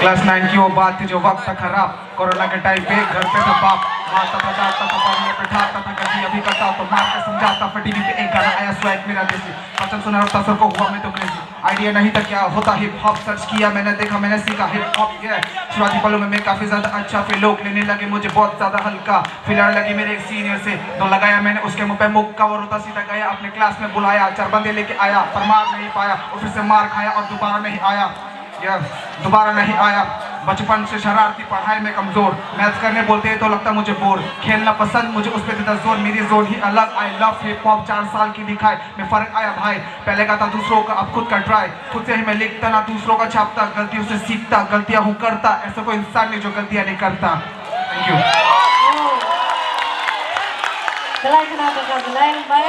Class nine की वो बात थी जो वक्त था खराब, कोरोना के टाइम पे घर पे था बाप, मारता था, डांटता था, पढ़ने पे ठारता था, गलती अभी करता तो मार के समझाता, फिर टीवी पे एक गाना आया, स्वैग मेरा देसी, बचपन सुना रफ्तार सर को हुआ मैं तो क्रेजी। आइडिया नहीं था क्या होता हिप हॉप, सर्च किया मैंने, देखा मैंने, सीखा हिप हॉप, ये। शुरुआती पलों में मैं काफी ज्यादा अच्छा फील, लोग लेने लगे मुझे बहुत ज्यादा हल्का, फिलहाल लगी मेरे एक सीनियर से, दो लगाया मैंने उसके मुंह पे मुक्का, वो रोता सीधा गया, अपने क्लास में बुलाया, चार बंदे लेके आया पर मार नहीं पाया, और फिर से मार खाया और दोबारा नहीं आया, ये दोबारा नहीं आया। बचपन से शरारती, पढ़ाई में कमजोर, मैथ्स करने बोलते हैं तो लगता मुझे बोर, खेलना पसंद मुझे उस पे देता जोर, मेरी जोन ही अलग, I love hip hop, चार साल की दिखाई मैं फर्क आया भाई, पहले गाता दूसरों का अब खुद का ट्राई, खुद से ही मैं लिखता ना दूसरों का छापता, गलतियों से सीखता, गलतियां हूँ करता, ऐसा कोई इंसान नहीं जो गलतियां नहीं करता। Thank you. Belai khna tongkha, belai hambai.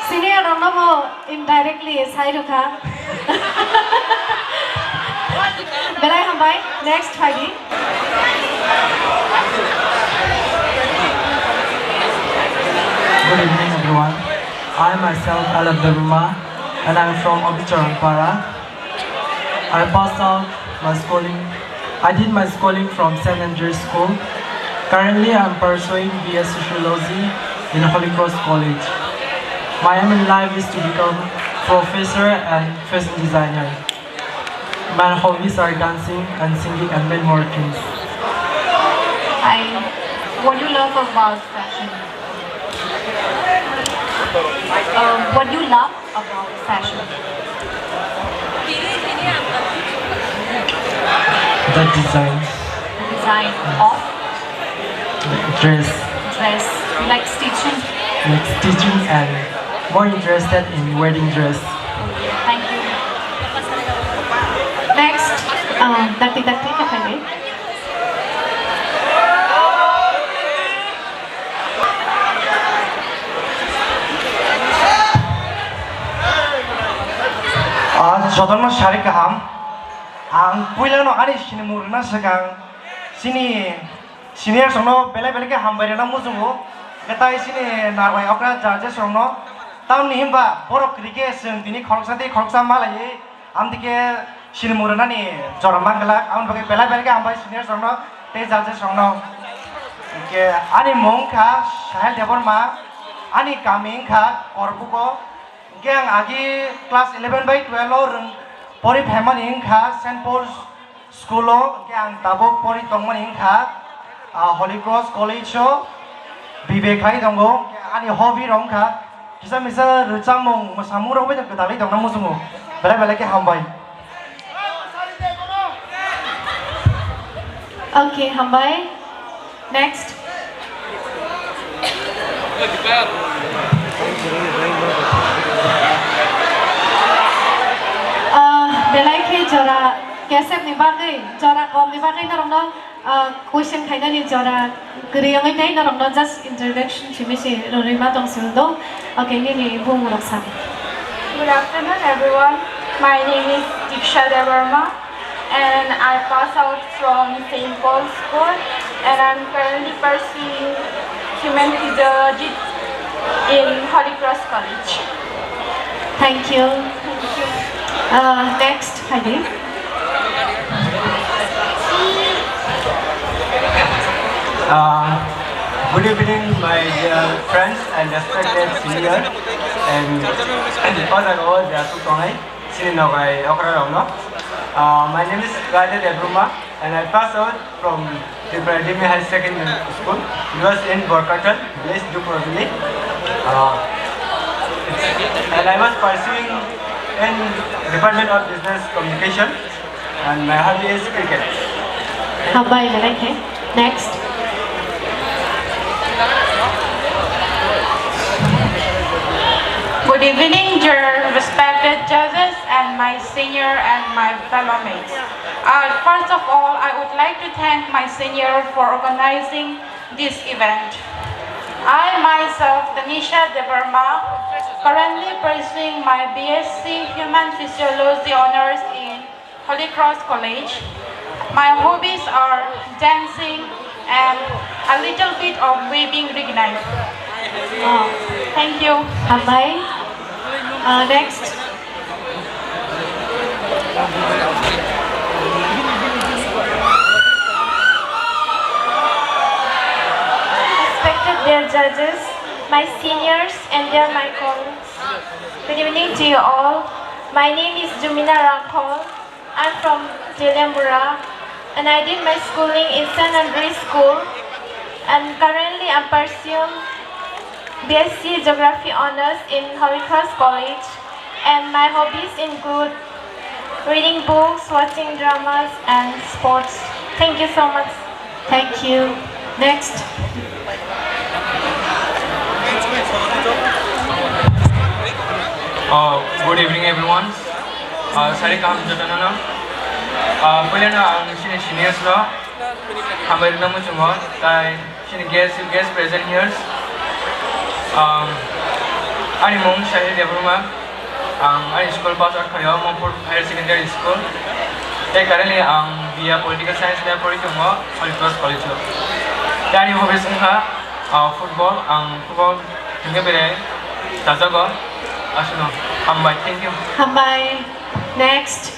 Senior rokno bo indirectly sai rwkha. Belai hambai. Next phaidi. Good evening, everyone. I myself, Alap Debbarma, and I'm from Obicharanpara. I passed out my schooling. I did my schooling from Saint Andrew's School. Currently, I'm pursuing B S Sociology in Holy Cross College. My aim in life is to become professor and fashion designer. My hobbies are dancing and singing and many more things. I, what do you love about fashion? Uh, what do you love about fashion? The design. Design of? Dress. Dress. You like stitching? Like stitching and more interested in wedding dress. Thank you. Next, uh, dakti dakti ka khainai. Ah, jotono sari kaham. Ang puilano ani sinimung rwna swkang chini seniors rokno belai belai khe hambai rwna muchungo. Hwnkhe tai chini narbai okra judges rokno. Tamni hwnba borok kwrwi khe chwng tini khoroksa tei khoroksa malaiwi amtwi khe sinimung rwnani jora manglak. Aboni bagwi belai belai khe hambai seniors rokno tei judges rokno. Hwnkhe ani mung wngkha Sahil Debbarma, ani kami wngkha Korbugo. Hwnkhe ang agi class eleven bai twelve o rwng pori phaimani wngkha Saint Paul's School o, hwnkhe ang tabuk pori tongmani wngkha, ah, Holy Cross College o, B B A khlai tongo. Hwnkhe ani hobby rok wngkha kisa misa rwchapmung, mwsamung rok bai gwdalwi tongna muchungo. Belai belai khe hambai. Okay, hambai. Next. Ah, belai khe jora kesep ni bagwi, jora kom ni bagwi norokno, ah, question khainani jora kwrwi wngwi tei norokno just introduction simi se rwrwi ma tong simi do. Okay, nini bumung rok sa. Good afternoon, everyone. My name is Diksha Debbarma, and I pass out from Saint Paul's School, and I'm currently pursuing human physiology in Holy Cross College. Thank you. Thank you. Uh, next, Hadi. Uh, good evening, my dear friends and respected senior and all the all the Sini nogai okra rokno. Uh, my name is Raja Debbarma and I pass out from Tripura Academy Higher Secondary School. It was in Borkatal, village Dukurabili. Uh, and I was pursuing in Department of Business Communication and my hobby is cricket. Hambai, belai khe. Next. Good evening, dear respected judges and my senior and my fellow mates. Uh, first of all, I would like to thank my senior for organizing this event. I myself, Tanisha Debbarma, currently pursuing my B S C Human Physiology Honours in Holy Cross College. My hobbies are dancing and a little bit of weaving ring knife. Uh, thank you. Hambai. Uh, next. Respected dear judges, my seniors and dear my colleagues. Good evening to you all. My name is Jumina Rangkhol. I'm from Telembura and I did my schooling in Saint Andrew's School and currently I'm pursuing B S C Geography Honours in Holy Cross College and my hobbies include Reading books, watching dramas, and sports. Thank you so much. Thank you. Next. Uh, good evening, everyone. Uh, sari kaham jotono. Uh, puilano ang chini seniors no hambai rwna muchungo, tai chini guest, guest present here. Um, ani mung Sahil Debbarma. Ang ani school pass out khaio Mompur Higher Secondary School. Tei currently ang B A Political Science ni pori tongo Holy Cross College o. Tei ani hobbies wngkha, uh, football. Ang football hingke berai tajago. Aswkno. Hambai. Thank you. Hambai. Next.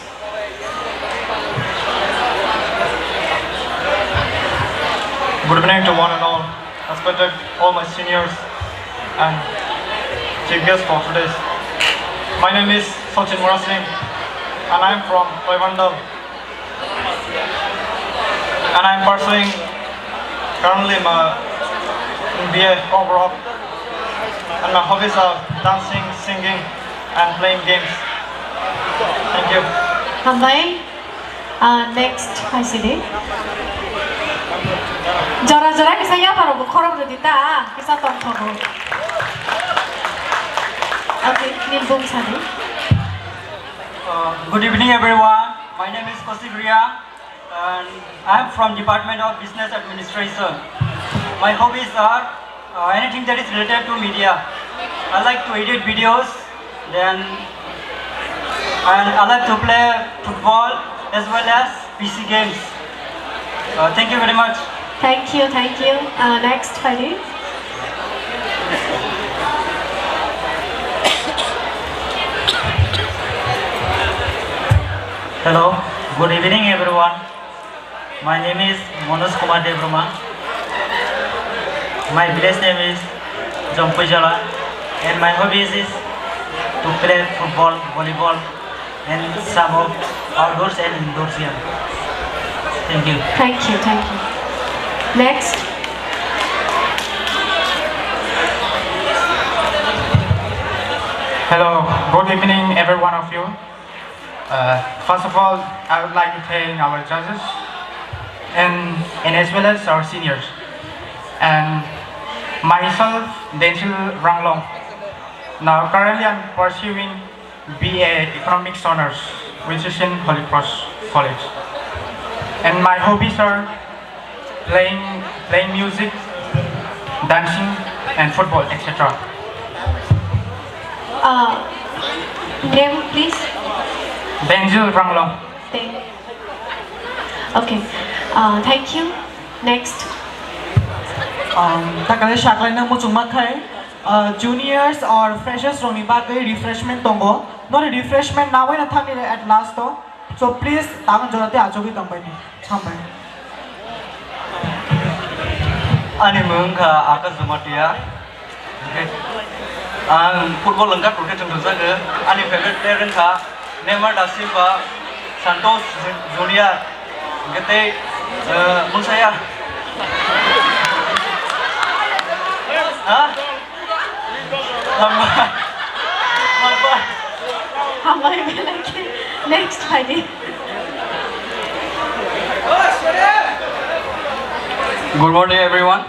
Good evening to one and all, respected all my seniors and chief guests for today. My name is Sachin Murasing and I am from Toibandal. And I am pursuing currently my B A overall. And my hobbies are dancing, singing, and playing games. Thank you. Hambai. Ah, next, hai sidi. Jora jora kisa yapharok bo khorok rwdi ta, kisa tongthogo. Okay, nini bung sadi. Uh, good evening, everyone. My name is Kaushik Reang, and I am from Department of Business Administration. My hobbies are uh, anything that is related to media. I like to edit videos, then and I like to play football as well as P C games. Uh, thank you very much. Thank you, thank you. Uh, next, Fadi. Hello, good evening, everyone. My name is Manoj Kumar Debbarma. My village name is Jompuijala, and my hobbies is to play football, volleyball, and some of outdoors and indoors here. Thank you. Thank you, thank you. Next. Hello, good evening, every one of you. Uh, first of all, I would like to thank our judges and, and as well as our seniors and myself, Densil Ranglong. Now, currently I'm pursuing B A Economics Honours, which is in Holy Cross College. And my hobbies are playing, playing music, dancing, and football, et cetera. Uh, name, please? Densil Ranglong. Thank. Okay. Uh, thank you. Next. Um, takale saklaina muchungma khai, uh, juniors or freshers rokni bagwi refreshment tongo. Nori refreshment nawi na thangni at last o. So please, tang jora tei achugwi tongbai ni. Hambai. Ani mung kha Akash Jamatia. Okay. Ang football wngkha cricket wng thangjago. Ani favorite player wngkha Neymar da Silva, Santos Ju-, Junior. Hingke tei, eh, Munsaya. Ha? Hambai. Hambai. Hambai belai khe. Next, Fadi. Good morning, everyone.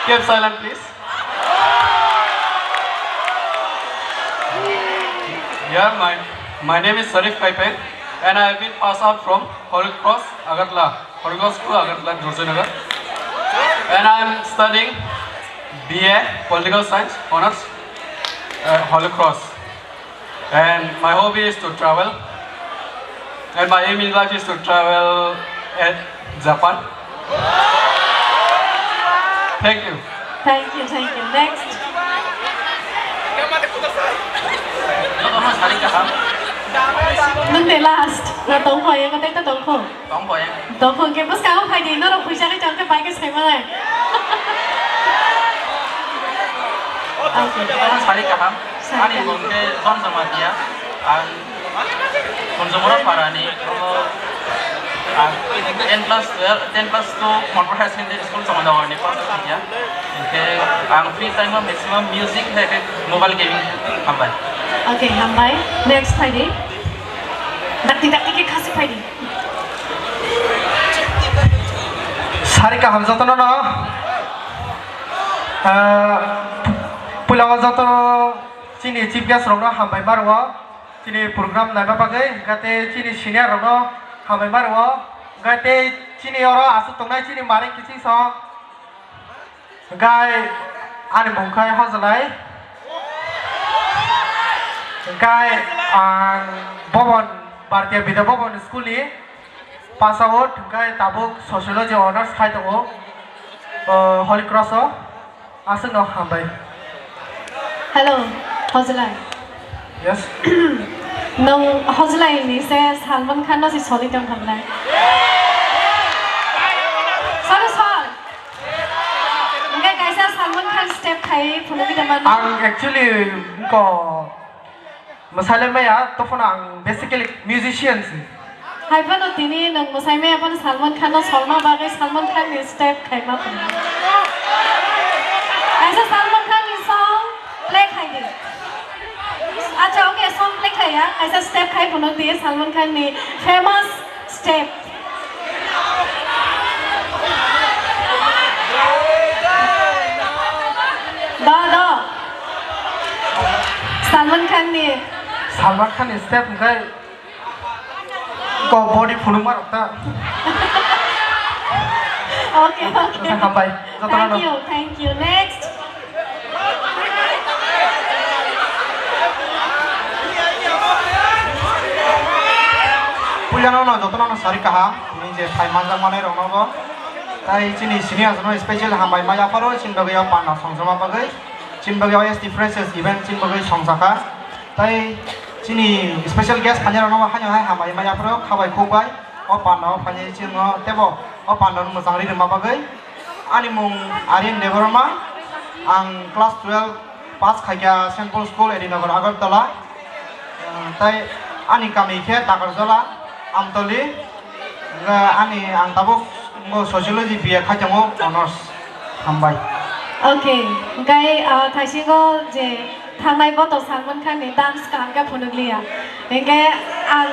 Keep silent, please. Yeah, my, my name is Sharif Paipai, and I have been passed out from Holy Cross, Agartala. Holy Cross School, Agartala, Durjoynagar. And I am studying B A Political Science Honours at Holy Cross. And my hobby is to travel. And my aim in life is to travel at Japan. Thank you. Thank you, thank you. Next. Nwng de last. Na tongkho, yang kata itu tongkho. Tongkho ya. Tongkho ke bwskango phai di, norok phuisa khe chang khe bai khe sai manai. Okay. Tongkho sari kaham. Sari kaham. Ani mung khe John Jamatia. Ang Kunjumura Parani. Omo Ten plus twelve, ten plus two Montpur High Secondary School Chongmani Hor ni pass khaikha. Hinkhe ang free time o maximum music hai khe mobile gaming hambai. Okay, hambai. Next phaidi. Dakti dakti khe khasi phaidi. Sari kaham jotono no. Ah, puila o jotono chini chief guest rokno hambai ma rwo. Chini program naima bagwi, hwnkhe tei chini senior rokno hambai ma rwo, hwnkhe tei chini oro aswk tongnai chini Maring Kiching song, hwnkhe ani mung khe Hojlai, hwnkhe ang Bobon, Bharatiya Vidya Bobon School ni pass out, hwnkhe tabuk Sociology honours khai tongo, o, Holy Cross o. Aswkno hambai. Hello, Hojlai. Yes. Nwng Hojlai ni se Salman Khan no se soli tong hamlai. Sorry, sir. Hwnkhe kaisa Salman Khan step khai phunugwi tongmani. Ang actually ko Mwsai le maya, to phano ang basically musician se. Hai phano tini nwng mwsai maya phano Salman Khan no solna bagwi Salman Khan ni step khaima phano. Kaisa Salman Khan ni song play khai di. Acha, okay, song play khai ya. Kaisa step khai phano di Salman Khan ni famous step. Da, da. Salman Khan ni. Salman Khan ni step hwnkhe ko body phunukma rok ta. Okay, okay. Hambai. Jotono. Thank you, thank you. Next. Puilano no jotono no sari kaham, tini je phai manjak manai rokno bo. Tai chini senior no special hambai ma yapharo, chini bagwi o panda songjakma bagwi, chini bagwi o S T Freshers event chini bagwi songjaka. Tai chini special guest phainai rokno bo haino hai hambai ma yapharo, khabai khukbai o panda o phainai chini tebo o panda no mwchang ri rwma bagwi. Ani mung Aryan Debbarma, ang class twelve pass khaikha Saint Paul School, Edinagar, Agartala. Ah, tai ani kami khe Takarjala, Amtoli. Hwnkhe ani ang tabuk bo sociology B A khai tongo, honours. Hambai. Okay, hwnkhe, ah, thaisingo je Thangnai boto Salman Khan ni dance kaham khe phunukliya. Hinkhe ang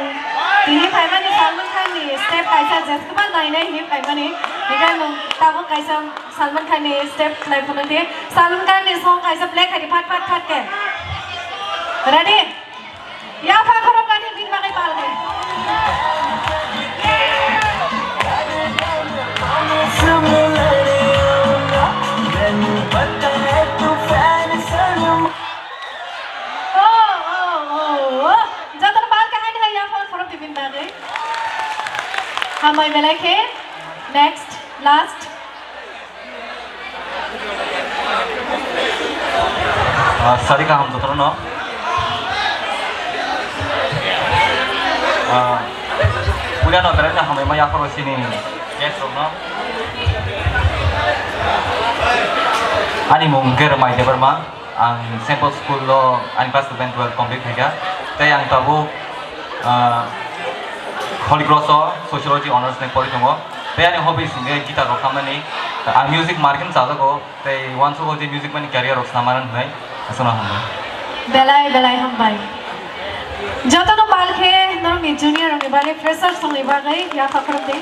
tini phaimani Salman Khan ni step kaisa jeskma nainai hinwi phaimani. Hinkhe nwng tabuk kaisa Salman Khan ni step nai phunukdi. Salman Khan ni song kaisa play khaidi phat phat phat khe. Ready? Yapha khoroknani bini bagwi pal khe. Oh, oh, oh, oh. Jotono pal khe haini hai yapha khorokdi bini bagwi. Hambai belai khe. Next, last. Ah, sari kaham jotono no. Ah, puila no belai no hambai ma yapharo chini guest rok no. Ani mung khe Rwmai Debbarma, ang Saint Paul School o ani class eleven twelve complete khaikha. Tei ang tabuk, ah, Holy Cross o Sociology Honours ni pori tongo. Tei ani hobbies hwnkhe guitar rok khamnani. Ang music markheno chajago. Tei uansukgo je music mani career rok swnamnani hwnwi aswkno hambai. Belai belai hambai. Jotono pal khe norokni junior rokni bagwi, freshers rokni bagwi yapha khorokdi.